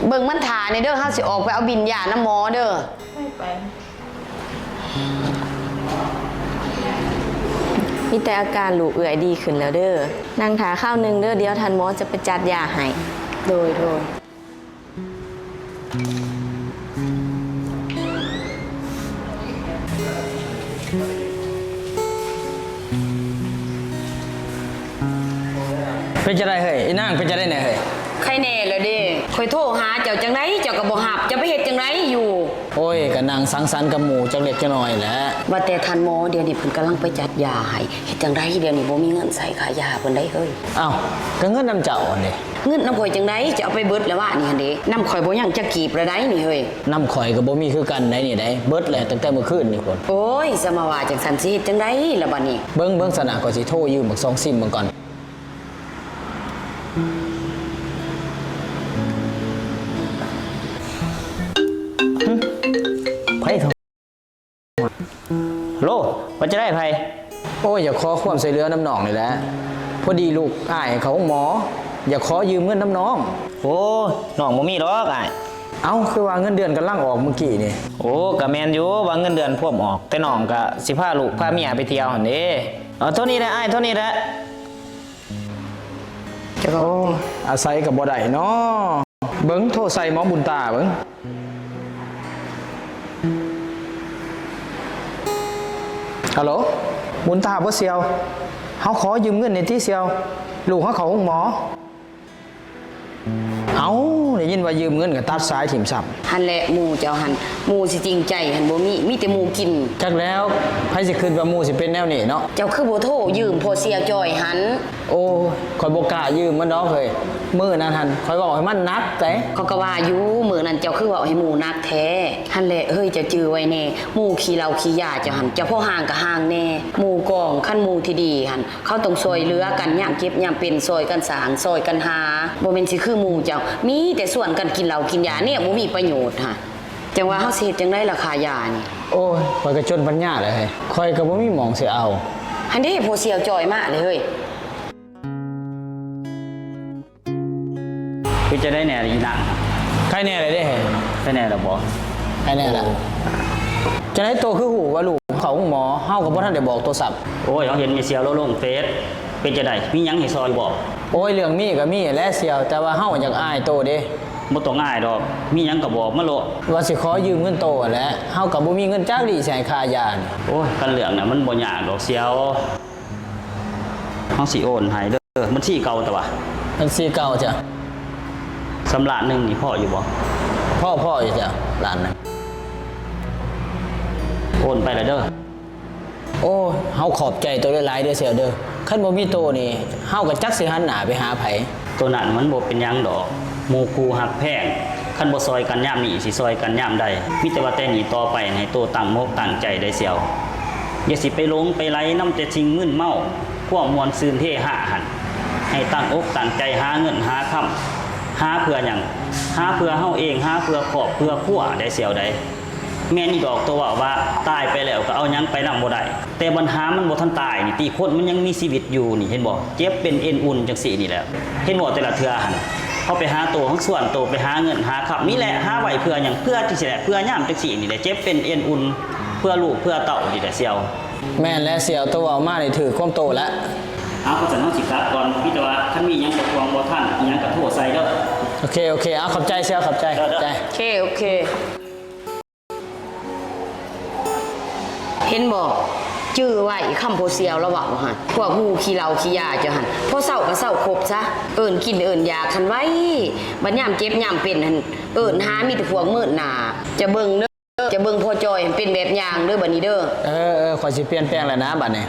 ເບິ່ງມັນຖ້າແດ່ເດີ ເຮົາຊິອອກໄປເອົາບິນຢານຳໝໍເດີ. ໄປ ໄປ ມີແຕ່ອາການລູກເອື້ອຍດີຂຶ້ນແລ້ວເດີ. ນັ່ງຖ້າຄາວໜຶ່ງເດີ ດຽວທ່ານໝໍຈະໄປຈັດຢາໃຫ້. ໂດຍ ໂດຍ. ເປັນຈັ່ງໃດເຮີ້ຍ ອີນາງ ເປັນຈັ່ງໃດແດ່ເຮີ້ຍ? ໄຄແນ່ແລ້ວເດ້. ຂ້ອຍໂທຫາເຈົ້າຈັ່ງໃດ ເຈົ້າກໍບໍ່ຮັບ ເຈົ້າໄປເຮັດຈັ່ງໃດຢູ່? ໂອ້ຍ ກໍນັ່ງສັງສັນກັບໝູ່ຈັກເລັກຈັກນ້ອຍແຫຼະ. ວ່າແຕ່ທ່ານໝໍ ດຽວນີ້ເພິ່ນກຳລັງໄປຈັດຢາໃຫ້ ເຮັດຈັ່ງໃດດຽວນີ້ ບໍ່ມີເງິນໃຊ້ຄ່າຢາເພິ່ນໃດເຮີ້ຍ. ອ້າວ ກໍເງິນນຳເຈົ້າຫັ້ນເດ. ເງິນນຳຂ້ອຍຈັ່ງໃດ ເຈົ້າເອົາໄປເບິດແລ້ວວະນີ້ຫັ້ນເດ. ນຳຂ້ອຍບໍ່ຍັງຈັກກີບລະໃດນີ້ເຮີ້ຍ. ນຳຂ້ອຍກໍບໍ່ມີຄືກັນໃດນີ້ໃດ ເບິດແລ້ວຕັ້ງແຕ່ມື້ຄືນນີ້ພຸ້ນ. ໂອ້ຍ ສະມາວ່າຈັ່ງຊັ້ນ ຊິເຮັດຈັ່ງໃດລະບາດນີ້? ເບິ່ງ ເບິ່ງຊັ້ນນະ ຂ້ອຍຊິໂທຢືມບັກສອງຊິມເບິ່ງກ່ອນ. ຫຶ ໃຜໂທ? ໂລ ວ່າຈະໄດ້ໃຜ? ໂອ້ຍ ຢາກຂໍຄວາມຊ່ວຍເຫຼືອນຳນ້ອງນີ້ແຫຼະ ພໍດີລູກອ້າຍເຂົ້າໂຮງໝໍ ຢາກຂໍຢືມເງິນນຳນ້ອງ. ໂອ້ ນ້ອງບໍ່ມີດອກອ້າຍ. ເອົ້າ ຄືວ່າເງິນເດືອນກຳລັງອອກມື້ກີ້ນີ້? ໂອ້ ກະແມ່ນຢູ່ວ່າເງິນເດືອນພວມອອກ ແຕ່ນ້ອງກະຊິພາລູກພາເມຍໄປທ່ຽວຫັ້ນເດ້. ເອົາ ໂທນີ້ແຫຼະອ້າຍ ໂທນີ້ແຫຼະ. ໂອ້ ອາໄສກໍບໍ່ໄດ້ເນາະ. ເບິ່ງ ໂທໃສ່ໝໍບຸນຕາເບິ່ງ. ຮັລໂຫຼ ບຸນຕາບໍ່ສ່ຽວ? ເຮົາຂໍຢືມເງິນແດ່ຕິສ່ຽວ ລູກເຮົາເຂົ້າໂຮງໝໍ. ເອົ້າ ໄດ້ຍິນວ່າຢືມເງິນກໍຕັດສາຍຖິ້ມຊ້ຳ. ຫັ້ນແຫຼະ ໝູ່ເຈົ້າຫັ້ນ ໝູ່ຊິຈິງໃຈຫັ້ນບໍ່ມີ ມີແຕ່ໝູ່ກິນ. ຈັກແລ້ວ ໃຜຊິຄິດວ່າໝູ່ຊິເປັນແນວນີ້ເນາະ. ເຈົ້າຄືບໍ່ໂທຢືມພໍ່ສ່ຽວຈ່ອຍຫັ້ນ? ໂອ້ຍ ຂ້ອຍບໍ່ກ້າຢືມມັນດອກເຮີ້ຍ. ມື້ນັ້ນຫັ້ນ ຂ້ອຍເວົ້າໃຫ້ມັນໜັກໃດ. ຂ້ອຍກໍວ່າຢູ່ ມື້ນັ້ນເຈົ້າຄືເວົ້າໃຫ້ໝູ່ໜັກແທ້. ຫັ້ນແຫຼະເຮີ້ຍ ເຈົ້າຈື່ໄວ້ແດ່ ໝູ່ຂີ້ເຫຼົ້າຂີ້ຢາເຈົ້າຫັ້ນ ເຈົ້າພໍຫ່າງກໍຫ່າງແດ່. ໝູ່ກອງ ຄັນໝູ່ທີ່ດີຫັ້ນ ເຂົາຕ້ອງຊ່ວຍເຫຼືອກັນ ຍາມເຈັບຍາມເປັນ ຊ່ອຍກັນສ້າງ ຊ່ອຍກັນຫາ. ບໍ່ແມ່ນຊິຄືໝູ່ເຈົ້າ ມີແຕ່ຊວນກັນກິນເຫຼົ້າກິນຢາ ແນວບໍ່ມີປະໂຫຍດຫັ້ນ. ຈັ່ງວ່າເຮົາຊິເຮັດຈັ່ງໃດລະຄ່າຢານີ້? ໂອ້ຍ ຂ້ອຍກໍຈົນປັນຍາແລ້ວເຮີ້ຍ ຂ້ອຍກໍບໍ່ມີໝ່ອງຊິເອົາ. ຫັ້ນເດ້ ພໍ່ສ່ຽວຈ່ອຍມາເລີຍເຮີ້ຍ. ເປັນຈັ່ງໃດແດ່ອີນາງ? ໄຄແນ່ແລ້ວເດ້. ໄຄແນ່ແລ້ວບໍ? ໄຄແນ່ແລ້ວ. ຈັ່ງໃດໂຕຄືຮູ້ວ່າລູກເຂົ້າໂຮງໝໍ ເຮົາກໍບໍ່ທັນໄດ້ບອກໂຕຊ້ຳ? ໂອ້ຍ ເຮົາເຫັນແມ່ສ່ຽວລາວລົງເຟສ. ເປັນຈັ່ງໃດ ມີຫຍັງໃຫ້ຊ່ອຍຢູ່ບໍ? ໂອ້ຍ ເລື່ອງມີກໍມີແຫຼະສ່ຽວ ແຕ່ວ່າເຮົາຢາກອາຍໂຕເດ້. ບໍ່ຕ້ອງອາຍດອກ ມີຫຍັງກໍບອກມາໂລດ. ວ່າຊິຂໍຢືມເງິນໂຕຫັ້ນແຫຼະ ເຮົາກໍບໍ່ມີເງິນຈັກລີ້ຊິໃຫ້ຄ່າຢານີ້. ໂອ້ຍ ຄັນເລື່ອງນັ້ນມັນບໍ່ຍາກດອກສ່ຽວ ເຮົາຊິໂອນໃຫ້ເດີ ບັນຊີເກົ່າຕະຫວາ. ບັນຊີເກົ່າຈ້ະ. ສ່ຳລ້ານໜຶ່ງນີ້ພໍຢູ່ບໍ? ພໍ ພໍຢູ່ຈ້ະ ລ້ານໜຶ່ງ. ໂອນໄປລະເດີ. ໂອ້ ເຮົາຂອບໃຈໂຕຫຼາຍໆເດີສ່ຽວເດີ. ຄັນບໍ່ມີໂຕນີ້ ເຮົາກໍຈັກຊິຫັນໜ້າໄປຫາໃຜ. ໂຕນັ້ນມັນບໍ່ເປັນຫຍັງດອກ ໝູ່ຄູ່ຮັກແພງ. ຄັນບໍ່ຊ່ອຍກັນຍາມນີ້ ຊິຊ່ອຍກັນຍາມໃດ? ມີແຕ່ວ່າແຕ່ນີ້ຕໍ່ໄປໃຫ້ໂຕຕັ້ງມົກຕັ້ງໃຈໄດ້ສ່ຽວ. ຢ່າຊິໄປຫຼົງໄປໄຫຼນຳແຕ່ສິ່ງມຶນເມົາ ຄວາມມ່ວນຊື່ນເຮຮາຫັ້ນ. ໃຫ້ຕັ້ງອົກຕັ້ງໃຈຫາເງິນຫາຄຳ. ຫາເພື່ອຫຍັງ? ຫາເພື່ອເຮົາເອງ ຫາເພື່ອຄອບເພື່ອຄົວໄດ້ສ່ຽວໃດ. ແມ່ນອີ່ດອກ ໂຕເວົ້າວ່າຕາຍໄປແລ້ວກໍເອົາຫຍັງໄປນຳບໍ່ໄດ້ ແຕ່ບັນຫາມັນບໍ່ທັນຕາຍນີ້ຕິ ຄົນມັນຍັງມີຊີວິດຢູ່ນີ້ ເຫັນບໍ່? ເຈັບເປັນເອັນອຸ່ນຈັ່ງຊີ້ນີ້ແຫຼະ ເຫັນບໍ່? ແຕ່ລະເທື່ອຫັ້ນ ເຮົາໄປຫາໂຕ ເຮົາຊວນໂຕໄປຫາເງິນຫາຄຳນີ້ແຫຼະ ຫາໄວ້ເພື່ອຫຍັງ? ເພື່ອຈັ່ງຊີ້ແຫຼະ ເພື່ອຍາມຈັ່ງຊີ້ນີ້ແຫຼະ ເຈັບເປັນເອັນອຸ່ນ ເພື່ອລູກເພື່ອເຕົ້ານີ້ແຫຼະສ່ຽວ. ແມ່ນແລ້ວສ່ຽວ ໂຕເວົ້າມານີ້ຖືກຄວາມໂຕແລ້ວ. ເອົາ ຄັນຊັ້ນເຮົາຊິກັບກ່ອນ ມີແຕ່ວ່າຄັນມີຫຍັງກໍທວງບໍ່ທັນ ອີຫຍັງກໍໂທໃສ່ເດີ. ໂອເຄ ໂອເຄ ເອົາ ຂອບໃຈສ່ຽວ ຂອບໃຈ ເອີ ເດີ ຂອບໃຈ. ໂອເຄ ໂອເຄ. ເຫັນບໍ່? ຈື່ໄວ້ຄຳພໍ່ສ່ຽວລາວເວົ້າຫັ້ນ ພວກໝູ່ຂີ້ເຫຼົ້າຂີ້ຢາເຈົ້າຫັ້ນ ພໍເຊົາກໍເຊົາຄົບຊະ ເອີ້ນກິນເອີ້ນຢາກຫັ້ນໄວ້ ບັດຍາມເຈັບຍາມເປັນຫັ້ນ ເອີ້ນຫາມີແຕ່ພວກເມີດໜ້າ. ຈະເບິ່ງເດີ ຈະເບິ່ງພໍ່ຈ່ອຍເປັນແບບຢ່າງເດີບັດນີ້ເດີ. ເອີ ເອີ ຂ້ອຍຊິປ່ຽນແປງແລ້ວນະບັດນີ້.